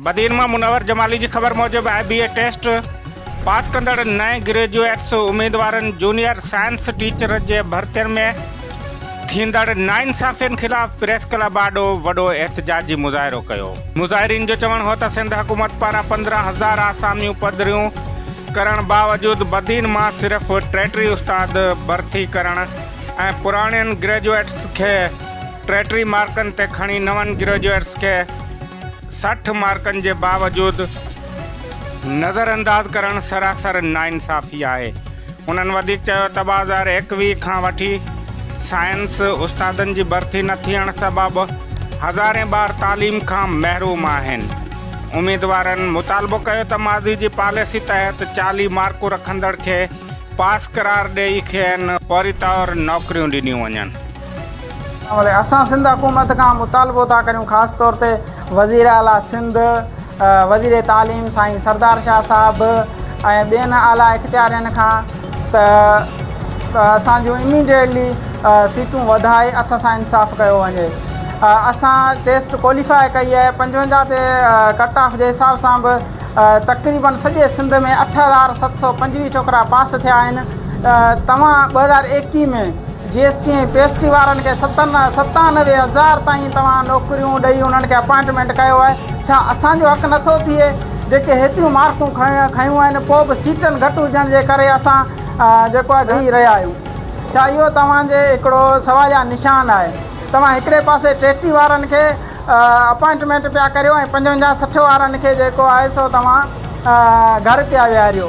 بدين مان منور جمالي جي خبر موجب آء بي اي ٽيسٽ پاس ڪندڙ نئين گريجوئيٽس اميدوارن جونيئر سائنس ٽيچر جي ڀرتين ۾ ٿيندڙ ناانصافين خلاف پريس ڪلب آڏو وڏو احتجاجي مظاهرو ڪيو. مظاهرين جو چوڻ هو ته سنڌ حڪومت پاران 15 هزار آساميون پڌريون ڪرڻ باوجود بدين مان صرف 33 استاد ڀرتي ڪرڻ ۽ پراڻين گريجوئيٽس کي 33 مارڪن تي کڻي نون گريجوئيٽس کي 60 مارڪن جي باوجود نظرانداز ڪرڻ سراسر ناانصافي آهي. انهن وڌيڪ چيو ته 2021 کان وٺي سائنس استادن جي ڀرتي نه ٿيڻ سبب هزارين ٻار تعليم کان محروم آهن. اميدوارن مطالبو ڪيو ته ماضي جي پاليسي تحت 40 مارڪون رکندڙ کي پاس قرار ڏئي کين فوري طور نوڪريون ڏنيون وڃن. اسان سنڌ حڪومت کان مطالبو ٿا ڪريون خاص طور تي وزير اعليٰ سنڌ، وزير تعليم سائين سردار شاهه صاحب ۽ ٻين اعليٰ اختيارين کان ته اسان جون اميڊيٽلي سيٽون وڌائي اسان سان انصاف ڪيو وڃي اسان ٽيسٽ ڪواليفاء ڪئي آهي 55 تي ڪٽ آف جي حساب سان به تقريبن سڄي سنڌ ۾ 8725 ڇوڪرا پاس ٿيا آهن توهان 2021 ۾ G S T ۽ P S T وارن کي 97 هزار تائين توهان نوڪريون ڏئي انهن کي اپائنٽمينٽ ڪيو آهي ڇا اسان جو حق نٿو ٿئي جيڪي هيتريون مارڪون کنيون آهن پوء به سيٽن گهٽ هجڻ جي ڪري اسان جيڪو آهي بيهي رهيا آهيون ڇا اهو توهان جي هڪڙو سواليا نشان آهي توهان هڪڙي پاسي ٽي ٽي وارن کي اپائنٽمينٽ پيا ڪريو ۽ 55 60 وارن کي جيڪو آهي سو توهان گهر پيا ويهاريو.